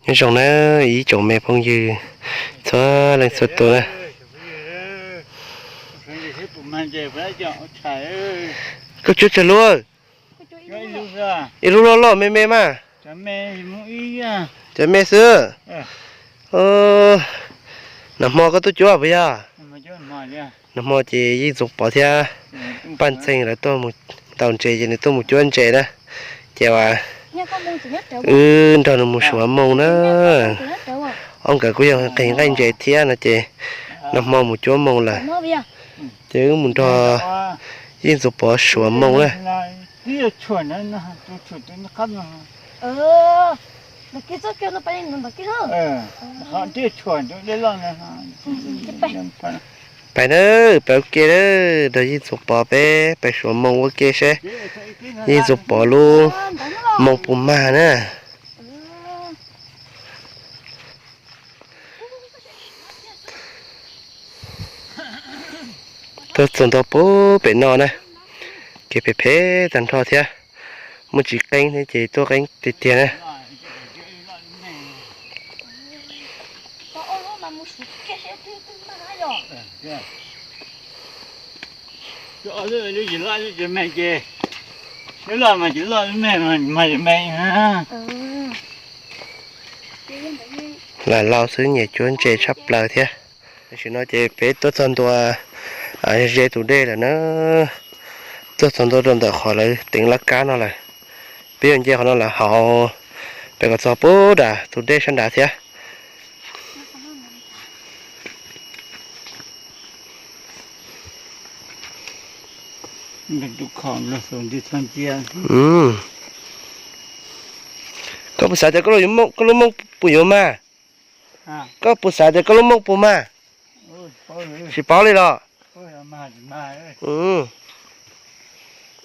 Nyob zoo na ib tsoom me phooj ywg txhua leej txhua tus na. Koj cuab tsawg lub? Ib lub loj loj me me mas. Cov me xwb. Nag hmo koj tuaj cuab puas yog? Nag hmo ces Yeej Txoov Pov thiab Paj Ntxeeg lawv tuaj mus ntaus ntses ces nws tuaj mus cuab ntses na. Ces wb nrog nws mus suav moo na. Ob nkawd kuj yog nqis nqaij ntses thiab no ces nag hmo mus cuab moo lawm. Ces wb mus nrog Yeej Txoov Pov suav moo na. Pais na, pais ua ke na, nrog Yeej Txoov Pov peb pais suav moo ua ke seb Yeej Txoov Pov lub moo puas mag na. Tuaj txog ntua puag pem no na, kev phem phem tag nrho thiab, muaj tsis qeeb thiab ces tuaj qeeb tiag tiag na. Lam laus xwb nyiam cuab ntses tshaj plaws thiab. Tam sim no ces peb tuaj txog ntua ze tus dej lawm na, tuaj txog ntua rau ntawm qhov lawv teev laj kab no lawm. Peb yuav nce qhov no lawm hauv, peb kom txog puag nram tus dej sab nrad thiab. Koj puas xav tias koj lub moo puas yuav mag? Koj puas xav tias koj lub moo puas mag? Tsis paub li los?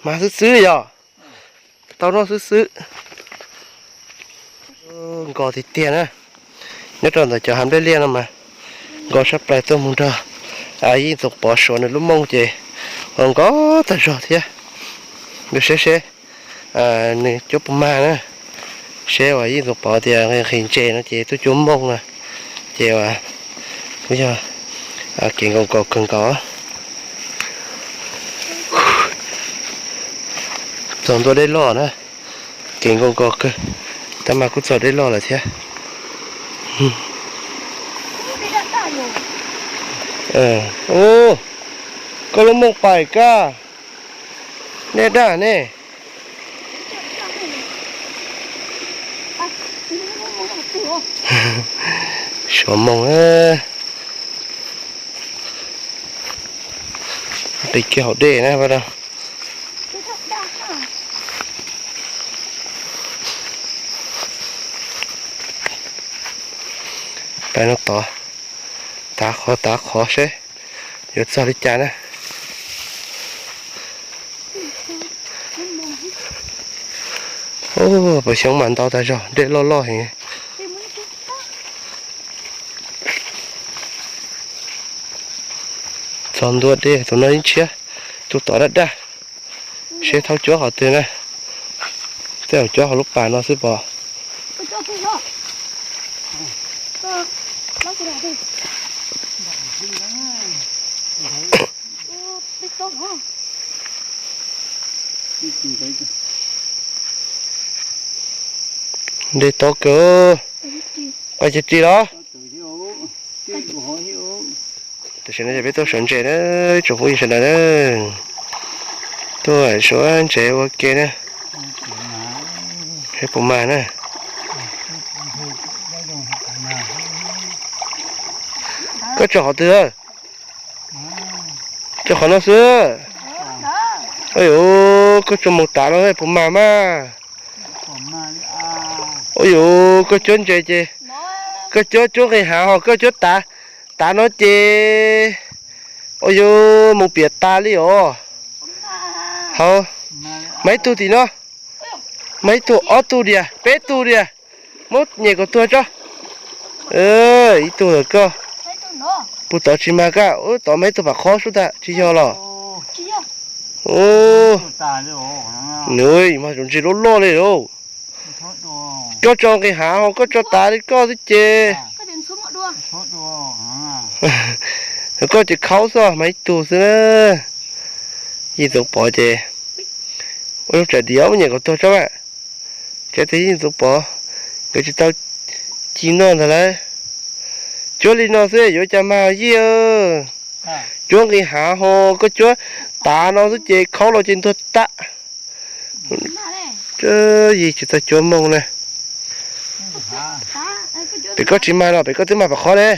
Mag xwb xwb yog, tau noj xwb xwb. Nkos tiag tiag na, nyob rau ntawm cov hav nplej liaj no mas nkos tshaj plaws. Tuaj mus nrog Yeej Txoov Pov suav nws lub moo ces nkos tag zog thiab. Nws seb seb nws cuab puas mag na, seb uas Yeej Txoov Pov tias nqhis ntses no ces tuaj cuab moo na, ces uas kuj yog kev nkos nkos kawg nkaus. Txog ntua dej loj na, kev nkos nkos kawg, tab mas kuj txog dej loj lawm thiab. Koj lub moo pais kaj, nej daj ne. Suav moo, qi kiag hauv dej na. Pais no tod, tav qhov tav qhov seb yuav txog li cas na. Pos xyoob mas ntau tag zog, dej loj loj heev. Txog ntua dej tus no ib tshiab, tus tod daj daj. Seb thaub cuab qhov twg na. Tej zaum cuab hauv lub pas no xwb pom. Dej tob kawg, pais cia ris los. Tam sim no ces peb tuaj suav ntses na, tsoom phooj ywg sawv daws na. Tuaj suav ntses ua ke na. Seb puas mag na. Koj tso qhov twg? Tso qhov no xwb. Ua yuav koj tso mus tav no puas mag mas. Ua yuav koj cuab ntses ces koj cuab cuab nqis hav ho koj cuab tav, tav no ces ua yuav mus piam tas li os. Hauv, mag ib tug tim no, mag ib tug, ob tug diam, peb tug diam. Muab nyem kom tuag tso. Ib tug ntawm koj. Puag tod tsis mag kaj, tod mag ib tug pam qhob sub tag tsis yog los? Nws mas tus ntses loj loj li lauj. Koj tso nqis hav ho koj tso tav li koj xwb ces. Koj ces khaub xwb mas ib tug xwb na. Yij Ntxoov Pov ces ua lub tsam diav muab nyiam kom tuag tsob mas. Ces tes Yij Ntxoov Pov nkawd tsis tau ci noj ntag lauj. Cuab li no xwb yuav cas mag Yij. Cuab nqis hav ho koj cuab tav no xwb ces khaub los ces ntuag tag. Yij tsis txawj cuab mooj na. Pem koj tsis mag los pem koj twb mag pam qhov ne.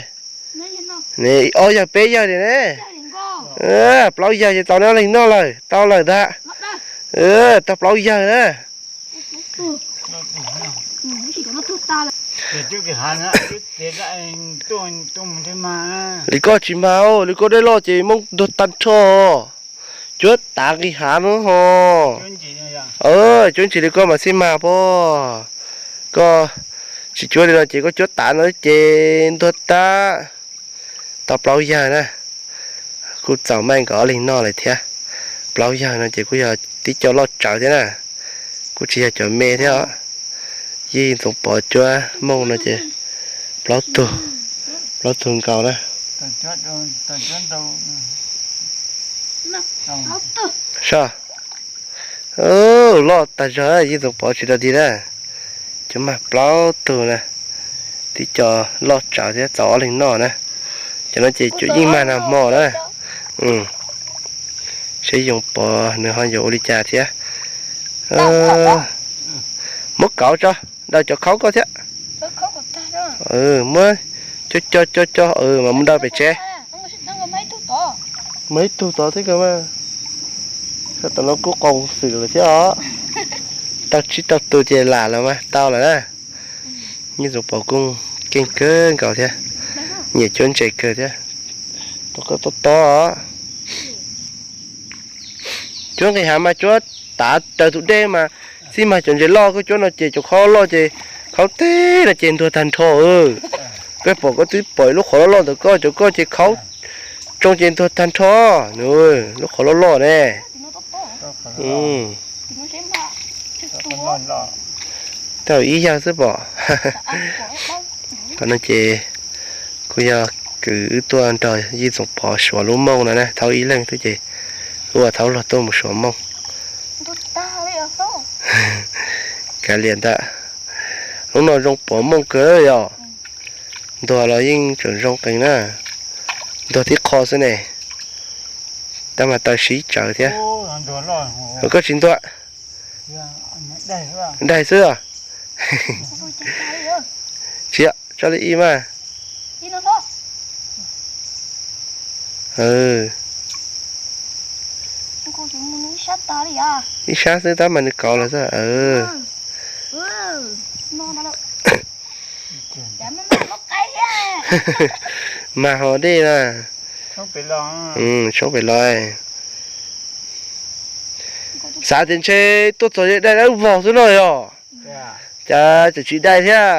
Ne ob yawg peb yawg li ne. Plaub yawg ces tau neb leeg noj lawm tau lawm ntag. Tau plaub yawg na. Li koj tsis mag, li koj dej loj ces mooj ntuag tag nrho. Cuab tav nqis hav no ho. Cuab ntsis li koj mas xij mag pob. Koj tsis cuab li no ces koj cuab tav no ces ntuag tag. Tau plaub yawg na. Kuj txaus meej nkaus ob leeg noj lawm thiab. Plaub yawg no ces kuj yog tib co loj tsawv thiab na. Kuj tsis yog cov me thiab os. Yij Ntxoov Pov cuab mooj no ces plaub tug, plaub tug nkaus na. Soj. Loj tag zog, Yij Ntxoov Pov tsis rau dig na. Cov mag plaub tug na. Tib co loj tsawv thiab txaus ob leeg noj na. Cov no ces cuam yeej mag nag hmo na. Seb Yoov Pov nws ho yuav ua li cas thiab. Muab kauv tso, daws cov khaub koj thiab. Muab co co co co mas mus daws pem tsev. Muaj ib tug tod thiab kawg mas. Koj tom no kuj qau xwm lawm thiab os. Tau tsib rau tus ces lam los mas tau lawm na. Yij Ntxoov Pov kuj keej kawg nkaus thiab. Nyiam cuab ntses kawg thiab. Tau koj tob tob os. Cuab nqis hav mas cuab tav raws tus dej mas, xij mas cov ntses loj koj cuab no ces cov khaub loj ces, khaub teg no ces ntuag tag nrho. Koj pom koj twb pom lub qhov loj loj ntawm koj, cov koj ces khaub tsoo ces ntuag tag nrho. Lub qhov loj loj ne. Tau ib yawg xwb pom. Qhov no ces kuj yog kwv wb tuaj nrog Yij Txoos Pov suav lub mooj no na, thaub ib leeg xwb ces wb ua thaub luag tuaj mus suav mooj. Kav liam ntawd, hnub no zoo pov mooj kawg yog. Ntuag los yeej tseem zoo qees na, ntuag tib qho xwb ne, tab mas taw sib tsawv thiab. Koj tsis ntuag, daig xwb os. Tsis, tso li ib mas. Ib sab xwb tab mas nws kauv lawm xwb. Mas ho dej na. Tshoob pem los. Xav tias ntshe tuaj txog ze daj dawb vog xwb no yog. Cas tseem tsis dai thiab.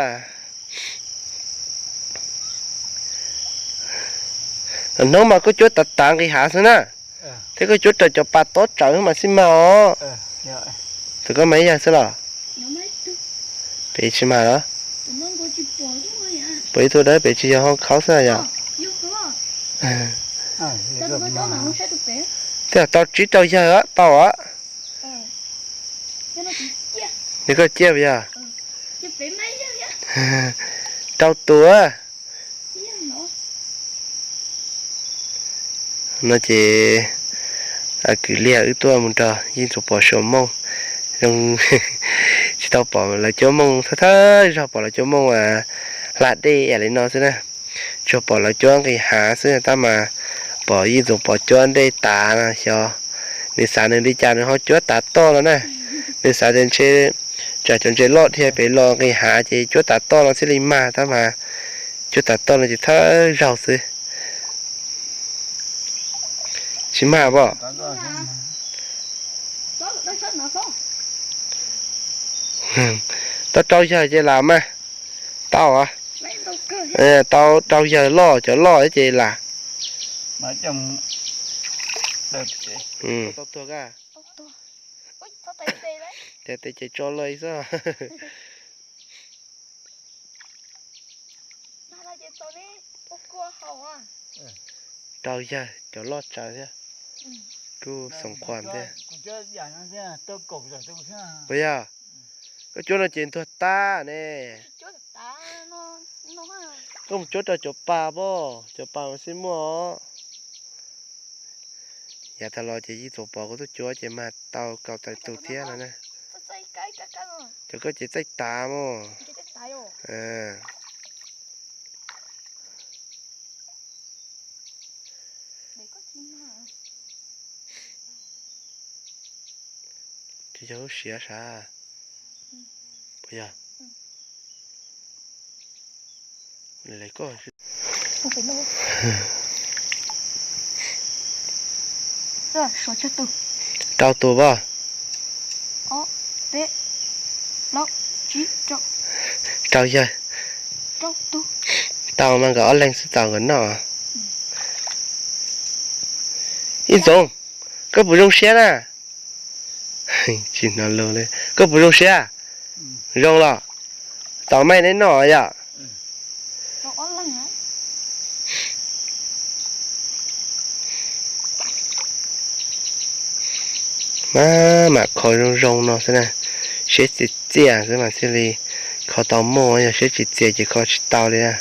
Hnub mas koj cuab tav tav nqis hav xwb na, thiab koj cuab raws cov pas tob tsawv mas xij mag os. Thaum koj mag ib yag xwb los? Pem tsis mag los? Pom ib tug dawb pem tsis yog ho khaub xwb yog? Thiab tau tsib rau yawg tau os. Nws koj ciaj puas yog? Rau tus. No ces kwv liag wb tuaj mus nrog Yeej Txus Pov suav mooj, zoo tsis tau pom lawv cuab mooj thawj thawj zaug, pom lawv cuab mooj hla dej li no xwb na. Tsuas pom lawv cuab nqis hav xwb tab mas pom Yeej Txus Pov cuab dej tav no xyov nws xav nws li cas nws ho cuab tav toj no na. Nws xav tias ntshe tsam cov ntses loj dhia pem los nqis hav ces cuab tav toj no thiaj li mag tab mas cuab tav toj no ces thawj zaug xwb. Tsis mag pob? Tau rau yawg ces lam mas. Tau, tau rau yawg loj, cov loj ces lam. Tau tuag a. Ces tso lawm xwb. Rau yawg cov loj tsawv thiab, kuj xoom khuam thiab. Puas yog? Koj cuab no ces ntuag tag ne. Koj mus cuab rau cov pas pob, cov pas mas xij muaj os. Yav tag los ces Yij Txoos pom kuv tuaj cuab ces mag tau kaum tawm tus thiab no na. Cov koj ces txaij tav mog. Ces yog lub siav sav. Puas yog? Rau tus pob. Rau yawg. Tau mas nkawd ob leeg xwb tau nkawd noj. Ib Txoos, koj puas zoo siab na? Tsis hnov lus li. Koj puas zoo siab? Zoo los? Tau mas neb noj yom? Mas mam kho zoo zoo no xwb na, siab txias txias xwb mas thiaj li kho tau muaj, yog siab tsis txias ces kho tsis tau li na.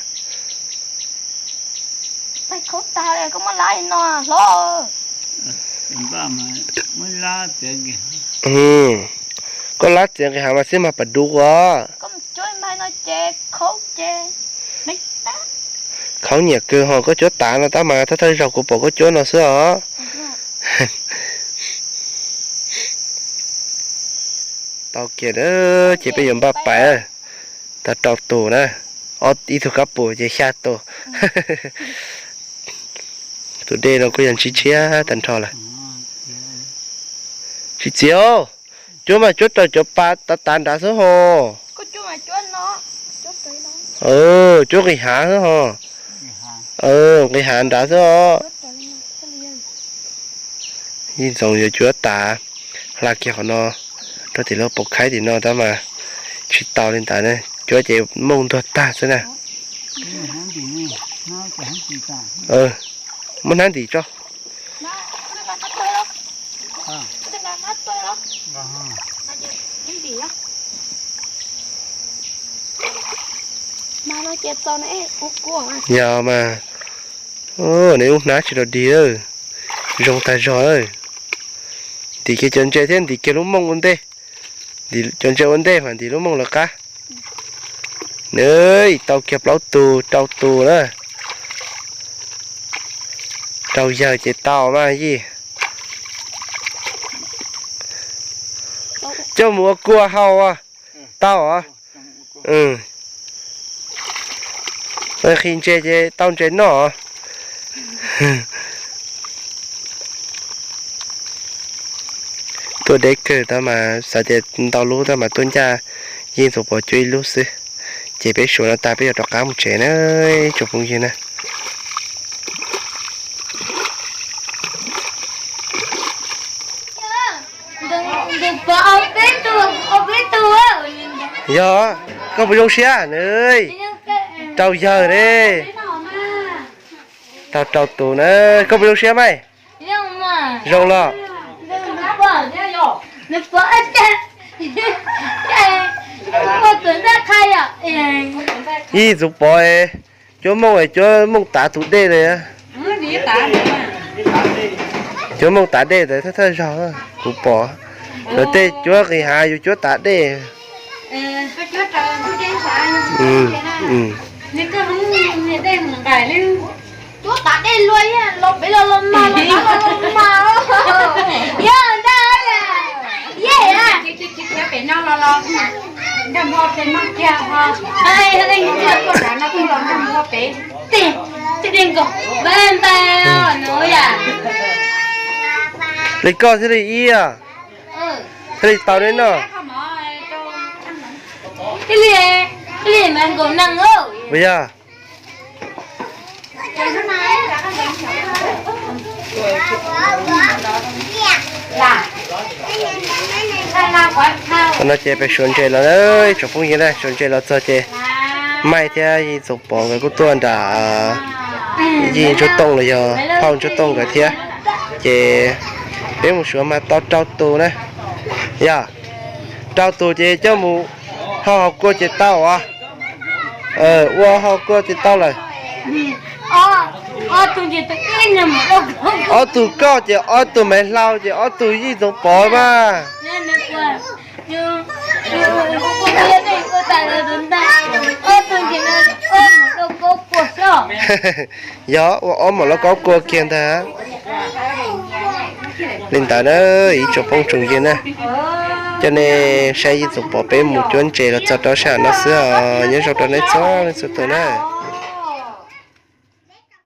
Koj lab txiav nqis hav mas xwb mas pas dub ua. Khaub nyiam kawg ho, koj cuab tav no tab mas thawj thawj zaug kuv pom koj cuab no xwb os. Tau kiag ces peb yuav npaj pais, tau rau tus na, ib tug kab pum ces xya tus. Tus dej no kuj yog ntshiab ntshiab tag nrho lawm. Tsis txiav, cuab mas cuab rau cov pas tav tav nrad xwb ho. Cuab nqis hav xwb ho. Nqis hav nrad xwb os. Yeej Txoos yuav cuab tav, hla kiag qhov no rau tim lub paus khaib tim no tab mas tsis tau li ntawd na, cuab ces mooj ntuag tag xwb na. Muab hnab ntim tso. Yog mas, nws ub hnab tsis rau dig, zoo tag zog. Ntim kiag cov ntses thiab ntim kiag lub mooj ua ntej, cov ntses ua ntej mas ntim lub mooj lawv qab. Nws tau kiag plaub tus rau tus na. Rau yawg ces tau mas Yij. Coj mus ua kua hau. Tau os. Qhis ntses ces tau ntses noj. Tuaj deb kawg tab mas xav tias ntau lub tab mas tuaj ncaj Yeej Txoos pom cuab ib lub xwb. Ces peb suav no tag peb yuav rov qab mus tsev na, tsoom phooj ywg na. Yog, koj puas zoo siab na? Rau yawg ne. Tau rau tus na, koj puas zoo siab mas? Zoo los? Yeej Txoos pom cuab mooj es cuab mooj tav tus dej ntawd. Cuab mooj tav dej ntawd thawj thawj zaug kuv pom. Lawv tej cuab nqis hav yus cuab tav dej. Li koj thiaj li ib, thiaj li tau neb noj. Puas yog? Qhov no ces peb suav ntses los na, tsoom phooj ywg na, suav ntses los txog ces Maij thiab Yij Txoos Pov nkawd kuj tuaj nram Yij Ntsuab Tooj los yog Phauj Ntsuab Tooj nkawd thiab. Ces peb mus suav mas tau rau tus na. Yog, rau tus ces coj mus hau hau kua ces tau os. Ua hau kua ces tau lawm. Ob tug koj ces ob tug Maiv Hlau ces ob tug Yij Txoos Pov mas. Yog ua ob maum lauj kaub kua kiag ntag. Li ntawd na, ib tsoom phooj tsoom ywg na, coj nej saib Yij Txoos Pov peb mus cuab ntses los txog rau sij hawm no xwb os. Nyob zoo rau nej txhua leej txhua tus na.